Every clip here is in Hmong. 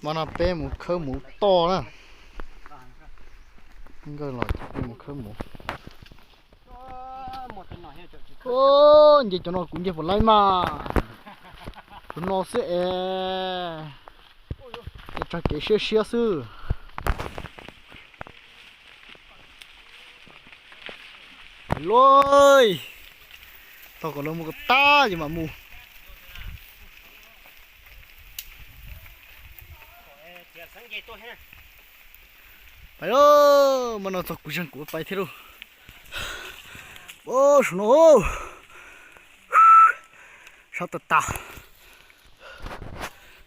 Mas no peb mus khawb mus toj na. Nkawd los peb mus khawb mus. Nce cov no kuv nce puas laib mas. Tus no xwb es, es tsag kev siab siab xwb. Loj, tau kom lawv mus kom tag ces mam mus. Pais lauj, mas no txog kuv zeeg kuv pais thiab lauj. Saum no, sab tas tas.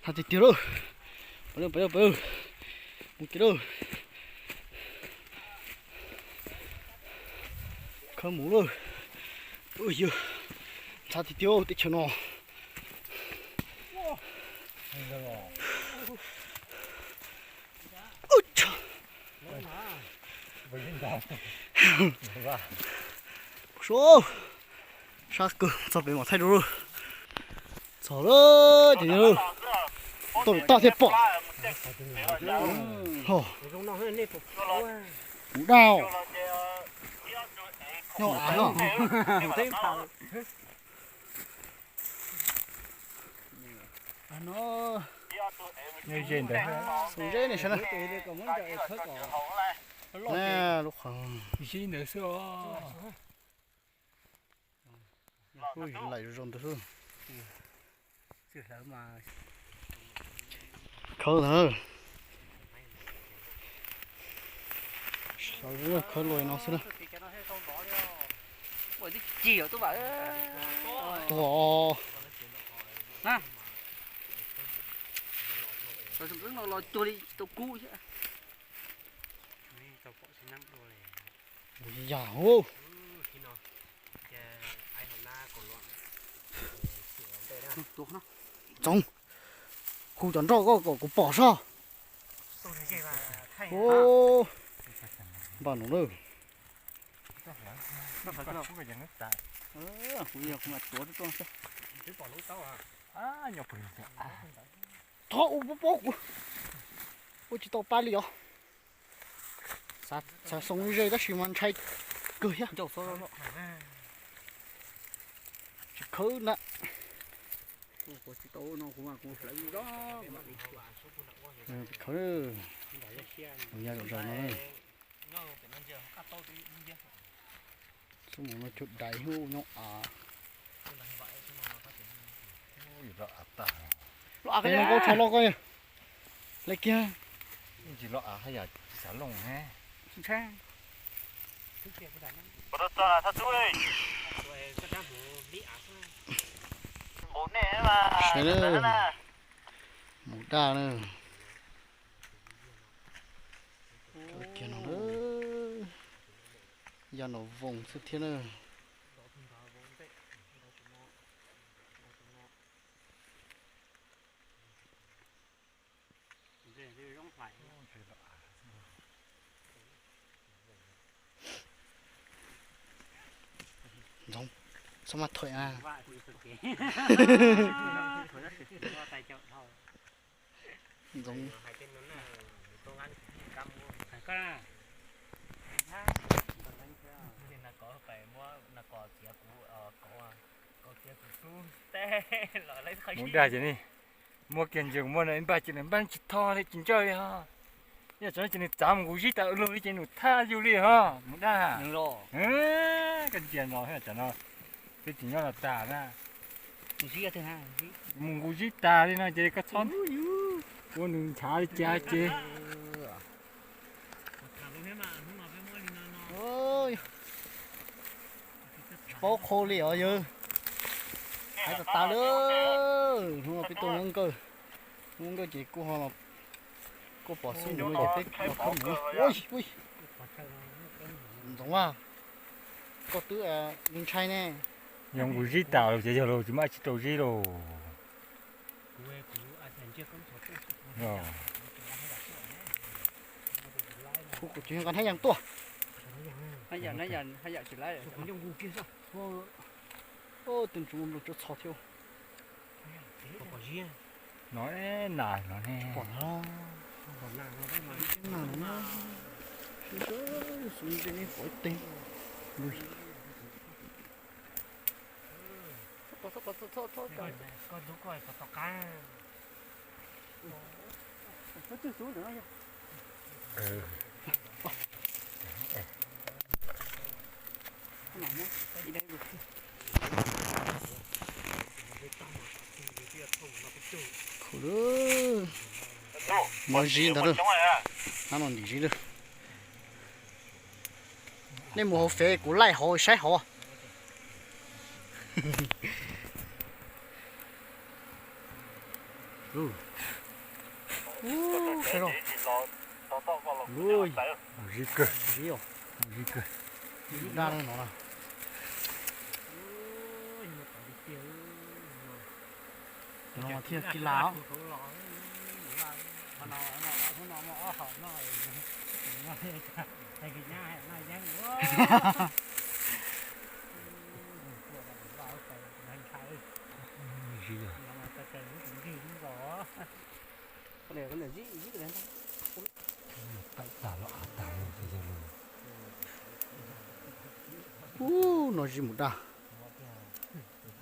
Ntxhab tiag tiag lauj. Pais lauj, pais lauj, pais lauj. Mus kiag lauj. Khawb mus lauj. Ua yawg, ntxhab tiag tiag teb chaws no. Sab kawg, txog pem mam thaij dua. Txog lawm ces, tau lawm tag thiaj pom. Kuv daj. Nyob av no. Xoom zeb ne sav na. Lub qhov zeb ntawd xwb os. Laim zoo zoo ntawd xwb. Khawb ntag. Khawb luaj no xwb na. Tuag. Los cuag li tsis tau kub thiab. Ua yam hub. Txoov, hu cov nroj koj kom kuv pom soj. Npaj no na. Thov ua pob pob kuv ua tsis tau pab li os. Xav xoo ze tab sis mas ntshai kawg thiab. Tsis khawb na. Khawb, mus ya zom zaws no. Xub mus no cug dais hub nyob av. Los av koj, nkaub tshaj loj koj. Lawv kiag. Tsis los av haj yam tsis xav looj he. Sawv daws, mus daj na. Kiag no, ya no voos xwb thiab na. Ntxoov, xob maj thuam na. Ntxoov, mus daj ces ni. Muab kiag ntses muab no ib npaj ces npaj tsis tho li tsis ntsawj li ho. Yog tsam no ces nws txav mus nqus zib tas lug li ces nws thaj yug li ho mus daj. Koj ntsia no tsam no twb tsis nyob no tas na. Mus nqus zib tas li no ces koj txhob ua nws nchav li cas ces. Tsis paub qhua li os yawg. Hais tas tas li. Hnub no peb tuaj muab nkawj, muab nkawj ces kuj ho los, kuj pom xub mus no ces peb los khawb mus. Ntxoov a, koj twb ntshai ne. Yog nqus zib tas lawm ces yog lawm tsis muaj tsis rau zib lauj. Kuv kuv tsis nqa hnab yas tuaj. Tus ntsuv nplooj tso txho thiab. No, nas no ne. Pom no, nas no, xub ntsej nej pom ib teg. Khuv lawm, muaj zib ntag lawm, nab no ntim zib lawm. Nej mus hauv fem kuv laij hauv saib hauv. Saib zoo, zib kawg, zib kawg, zib daj no na. Cov no thiaj kis las. Ub, no zib mus daj,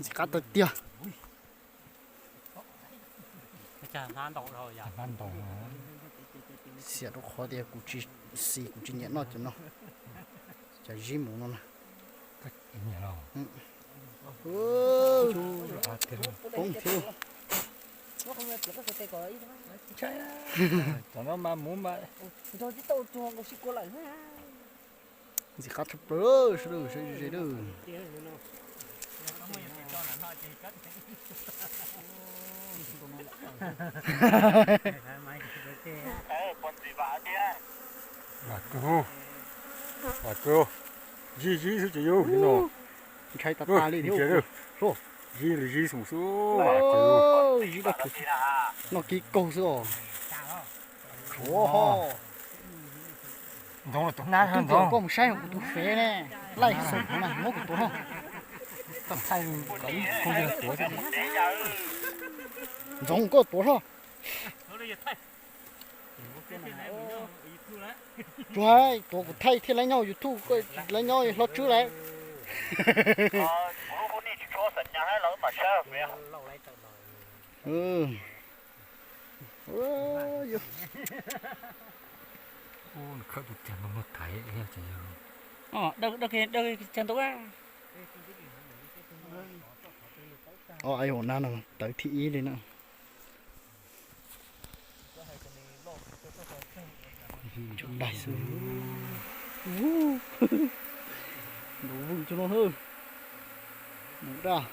ntxim qab tawg tiag. Xiam rau qhov tias kuv tsis xis, kuv tsis nyiam noj cov no, cov zib mus no na. Poob thiab. Cov no mas mus mas ntxim qab tshaj plaws sawv daws, sawv ze ze lawm. Vam kawg, vam kawg, zib zib xwb ces yus li no. Ntshai tas tas li thiab. Zib li zib xwb, vam kawg. Zib daj, noj kib kaug xwb os. Tshuav ho. Tus twg koj mus saib kuv tus fem ne, laij xum no na, muab kuv tuav hlo. Ntxoov koj tuav hlo. Tsuas hais tuav kuv thaij thiaj laib nyob YouTube, koj laib nyob hlob tswb lawm. Khawb tus cag ntoo no thaiv, cag ntoo. Os, ai hauv na no tawv thib ib li na. Daig xwb. Ntaus vwj tso no na. Mus daj.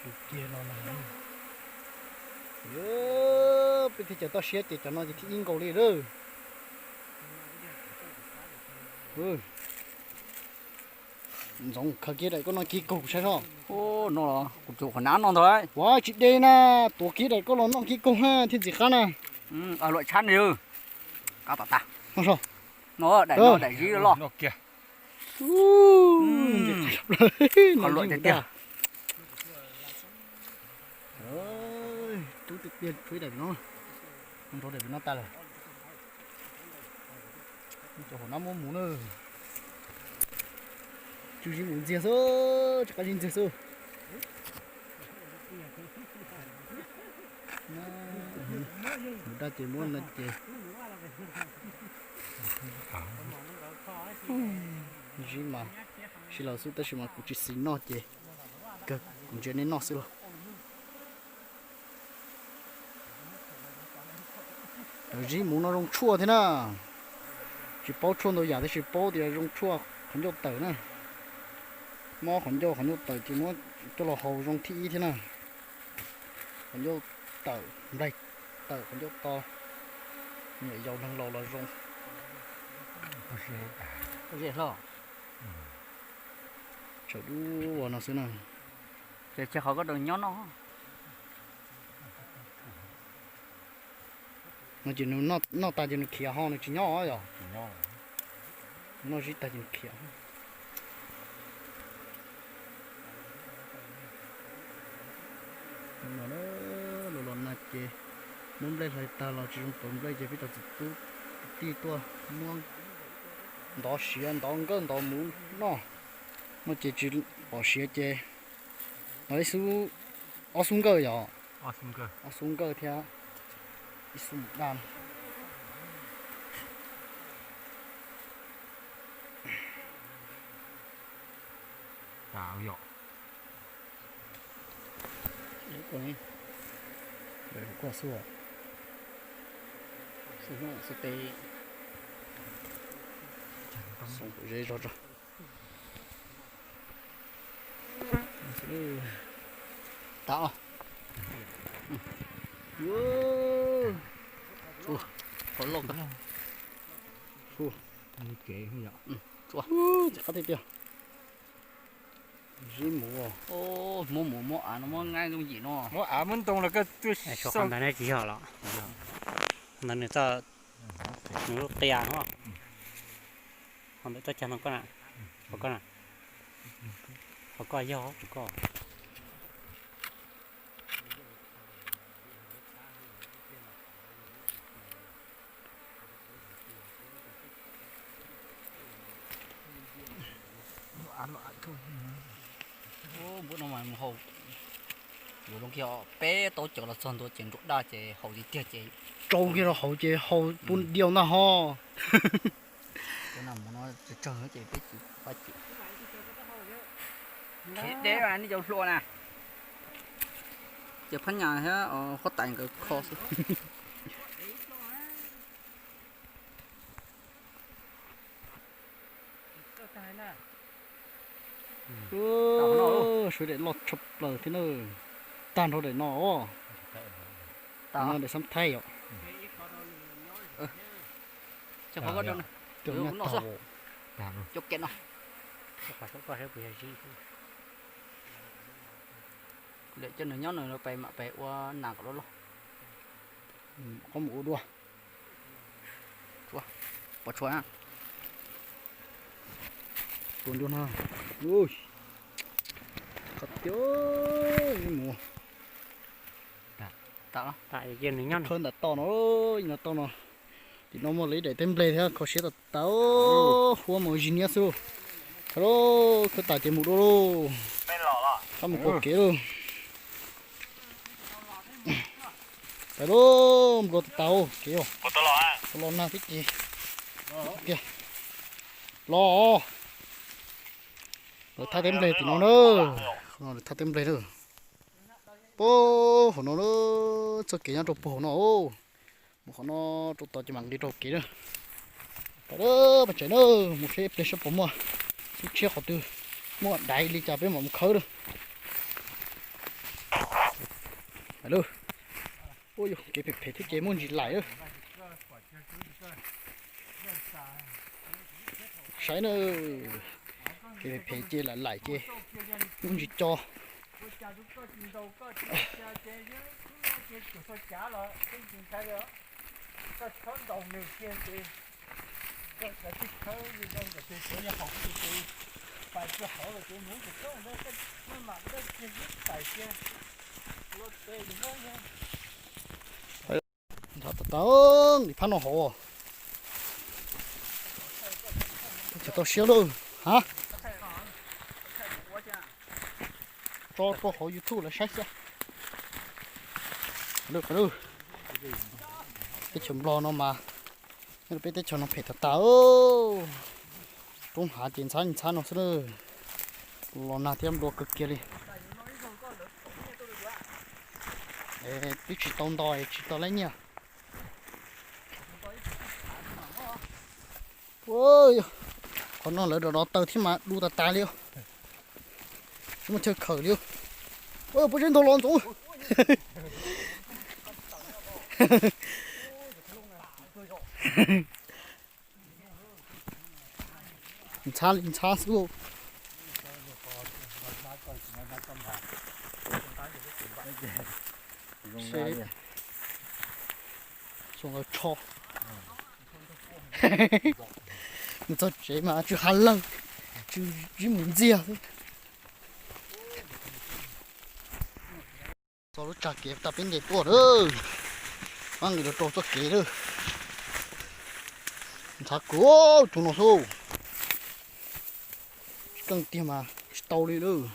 Tus kiag no na. Peb thiaj cov toj siab ces cov no ces thib ib nkaus li lawm. Ntxoov khaws kiag daim koj noj kib kaug saib soj. No kuv tus qhov nab noj ntag. Ua tsis de na, tuav kiag daim koj los noj kib kaug na thiaj ntxim qab na. Luam tshab nws, qab tom tag. No daim no daim zib loj. Qhov luam tiag tiag. Tub tiag tiag, tshuav daim no, nrov daim no tas lawm. Cov hauv nab muab mus na. Tswv zib mus ntxiag xwb, tsw qab zib ntxiag xwb. Mus daj ces muab no ces. Zib mas sib laws xwb tab sis mas kuv tsis xis noj ces kawg kuv ntsia nej noj xwb los. Cov zib mus no zoo tshuaj thiab na. Tsis paub tshuaj ntau yam tab sis paub tias zoo tshuaj qhov ncauj tawm na. Mob qhov ncauj, qhov ncauj tawm ces muab coj los haus zoo thib ib thiab na. Qhov ncauj tawm, nplaig tawm, qhov ncauj to, niam yau neeg laus los zoo. Ze hlo. Tsawm dub ua no xwb na. Ces qhov koj nyob noj. No ces nws noj tag ces nws khiav ho nws tsis nyob yom. Noj zib tag ces nws khiav. No na, los los nag ces muab nplej hlais tag los tsis zoo pauv nplej ces peb cov txiv tub tij tuaj muab ntov siav ntov nkawj ntov muv noj. No ces tsis pom siav ces no ib xub, ob xub nkawj yom, ob xub nkawj thiab ib xub mus daj no. Kuj xub, xub tes, xoo zeb zog tso. Tau. Qhov loj kawg. Txhua qab tiag tiag. Zib mus, muab mus muab av no muab nqaij zoo yim no. Muab av muab ntoo los koj tuaj sau ntawd ne tsis yog los. Ntawd nws txoj, nws lub qia no. Qhov ntawd txoj cag no koj na, qhov koj na, qhov koj yog koj. Npua no mas mus haus, yuav zoo kiag peb tau cov los txog ntua ces nruab daj ces haus tiag tiag ces tsau kiag rau hauv ces haus pub diau ntag ho. Cov nas mov no tsawg tsawg ces peb tsis pab cem. Khiav deb nej cov hluas na. Ces phab nyas thiab huab tais nkawd kho xwb. Suav daim loj tshaj plaws thiab na. Tag nrho daim no os. No daim xab thaib yom. Cov kem no. Lawm coj nws nyob nws pais mam pais ua nas kom loj loj. Qhov mus ua dua. Pov tshua na. Tua nruab no. Qhov tiag, mus. Khawb ntam toj no, no toj no. Tim no muaj li daim teb nplej thiab kho siab tas tas, huab mus zis niab xwb. Thaum khawb tas ces mus dua lauj. Qab mus pom kev lauj. Pais lauj, nplua tas tas kev os. Los nag thiab ces tiag. Los, lawv thaj teb nplej tim no na. Lawv thaj teb nplej na. Puag hauv no na, txoj kev nyob rau puag hauv no. Mus qhov no rau tod ces mam nqis rau kev na. Pais na, pais tsev na, mus saib ib pliag saib puas muaj xub tshiab qhov twg muaj daiv li cas peb mam mus khawb na. Pais lauj. Ua yog kev phem phem thiab ces muaj ntsis laim lawm. Saib na, kev phem phem ces laim laim ces muaj ntsis co. Nrov tas tas, nqis phab no hauv. Tsis tau siab lauj, ha? Tso rau hauv YouTube lawv saib xwb. Teb chaws Nplog no mas, peb teb chaws no phem tas tas. Roob hav ces ntxhab ntxhab no xwb na. Los nag thiab nplua kawg kiag li. Twb tsis tau nto es tsis tau laib nyiaj. Qhov no lawv rov rov taws thiab mas du tas tas li. Tsis muaj chaw khawm li. Ua puas zeb ntog los ntxoov. Ntxhab li ntxhab xwb. Seb, xyoo lawv tsho. Nws txog tsev mas tsw ha lawg, tsw zib mus ntxiag xwb. Tau lub tsag kev tag peb nce tuaj lawm. Pab nqis los rau txoj kev lawm. Ntxhab kawg, tsoom no xwb. Tsis keej tiag mas tsis tau li lawm.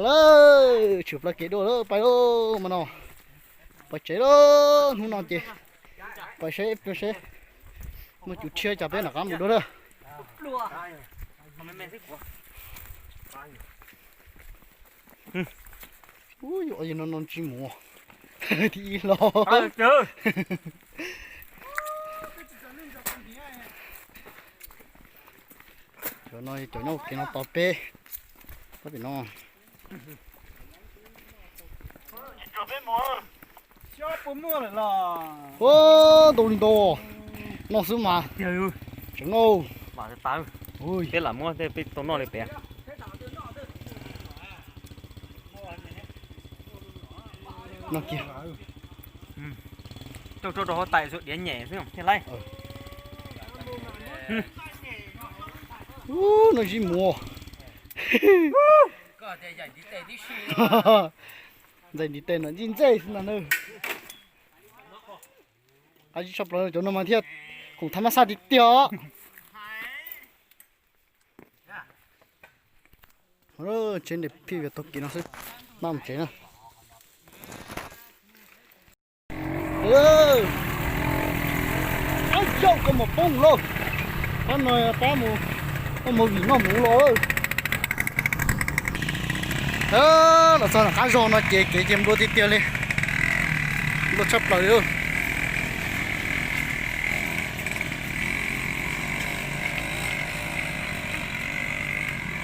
Lawm, tshwm plaws kev dua lawm, pais lawm mas no. Pais tsev lawm, hnub no ces pais seb ib pliag seb muaj cus tshiab cas peb rov qab mus dua lawm. Ub, yuav no no tsis mus. Thib ib hlo. Cov no cov nyob ua ke no tos peb. Tab pem no. Ua ntau li ntau no xwb mas. Tseem no. Peb lam muab tej peb tau noj li pem. No kiag. Rau rau rau hauv tais xwb diav nyem xwb thiaj laib. Ub, no zij mus. Ntxais ntiv tes no ntsej ntsej xwb ntag na. Qab zib tshaj plaws cov no mas thiaj khoom thab mab xaj tiag tiag os. Tsheb nres phij vim tau kev no xwb, maj mus tsev na. Ab yauj, koj mus poob lauj. Pab no pab mus, pab mus vim noj mus ua los. Los txog nram qab zog no ces kev ces nplua tiag tiag li, nplua tshaj plaws li.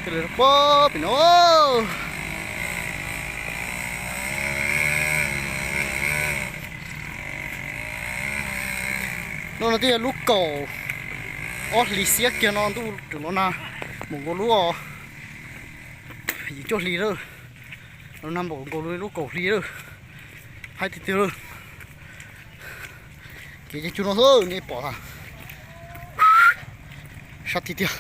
Pem no, no no twb yog lub kaum ob hlis xiab kiag no ntuj tseem los nag npaum nkaus lub yim cuaj hli lawm. Los nag npaum nkaus lub kaum hli lawm. Haib tiag tiag lawm. Kev ces tsuas no xwb nej pom a. Sab tiag tiag.